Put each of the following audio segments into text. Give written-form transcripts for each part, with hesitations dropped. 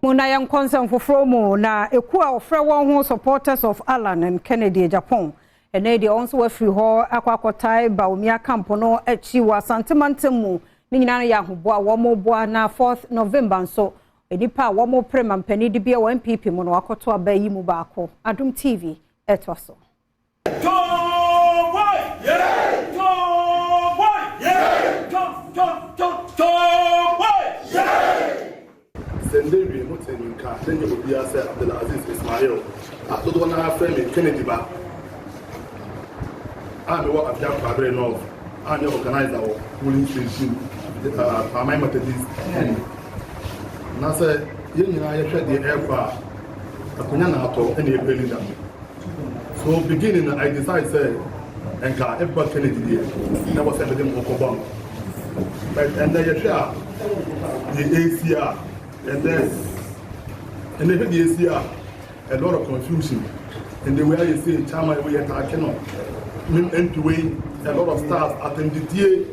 Mu na yɛnkɔ nsɛm foforɔ mu. Na ekuo a wɔfrɛ wɔn ho Supporters of Alan and Kennedy Agyapong, ɛnɛ deɛ wɔn nso wɔafiri hɔ akɔ akɔtae Bawumia camp no akyi wɔ Asantemantam mu. Ne nyinaa no yɛ ahoboa wɔn boa na 4th November nso, nipa a wɔn pere mampanin de bia wɔ NPP mu no wakɔto aba yi mu baako. Adom TV ɛtoa so. Tom boy! Yeah! Tom boy! Yeah! Tom, tom, tom, tom boy! Yeah! Sɛ wie mo te mi nka ne nyɛ obiara sɛ Abdulaziz Ismail a dodoɔ no ara frɛ me Kennedy ba a mewɔ Apia Kwabere North a meyɛ organizer wɔ polling station Aman Methodist 10. Na sɛ yɛn nyinaa yɛhwɛ deɛ ɛrekɔ a, akonnwa na atɔ ɛna yɛpɛ leader. So beginning na I decide sɛ nka ɛba Kennedy deɛ na wɔ sɛ mede mo kɔbɔ no, but ɛnɛ yɛhwɛ a deɛ ɛresi a, ɛnɛ hwɛ deɛ ɛsi a, a lot of confusion and the way I say chairman wey yɛ taake no MP wey, a lot of stars atɛmdidie.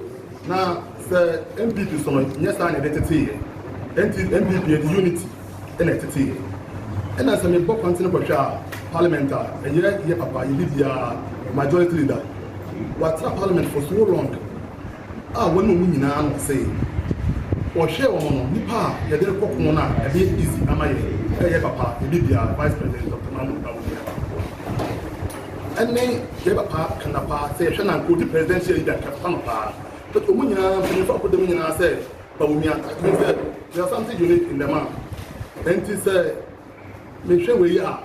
Na sɛ NPP so no nyɛ saa na yɛde tete yɛ nti NPP yɛde unity ɛna ɛtete yɛ. Ɛna sɛ mebɔ kwantene kɔhwɛ a, parliament a ɛyɛ yɛ papa yɛ bibiara majority leader watena parliament for so long a wɔn mu nyinaa no sɛ wɔhwɛ wɔn no, nipa a yɛde rekɔ ko no a ɛbɛyɛ easy ama yɛ ɛyɛ papa yɛ bibiara Vice President Dr Mahmoud Bawumia ɛne yɛ papa kanapa. Sɛ yɛhwɛ na nka odi presidential leader kɛfa no paa, but wɔn nyinaa mpanyinfo akɔda mu nyinaa sɛ Bawumia. I mean sɛ there is something unique in the man. Nti sɛ mehwɛ wei a,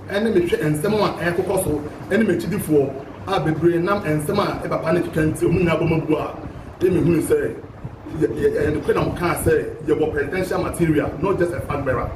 ɛne mehwɛ nsɛm a ɛkokɔ so ɛne m'akyidifoɔ a bebree nam nsɛm a ɛpapa ne keka nti wɔn nyinaa bɔ ma bu a, ɛmi hunu sɛ yɛ yɛ yɛ nokorɛ na mo kaa sɛ yɛwɔ presidential material, not just a flag bearer.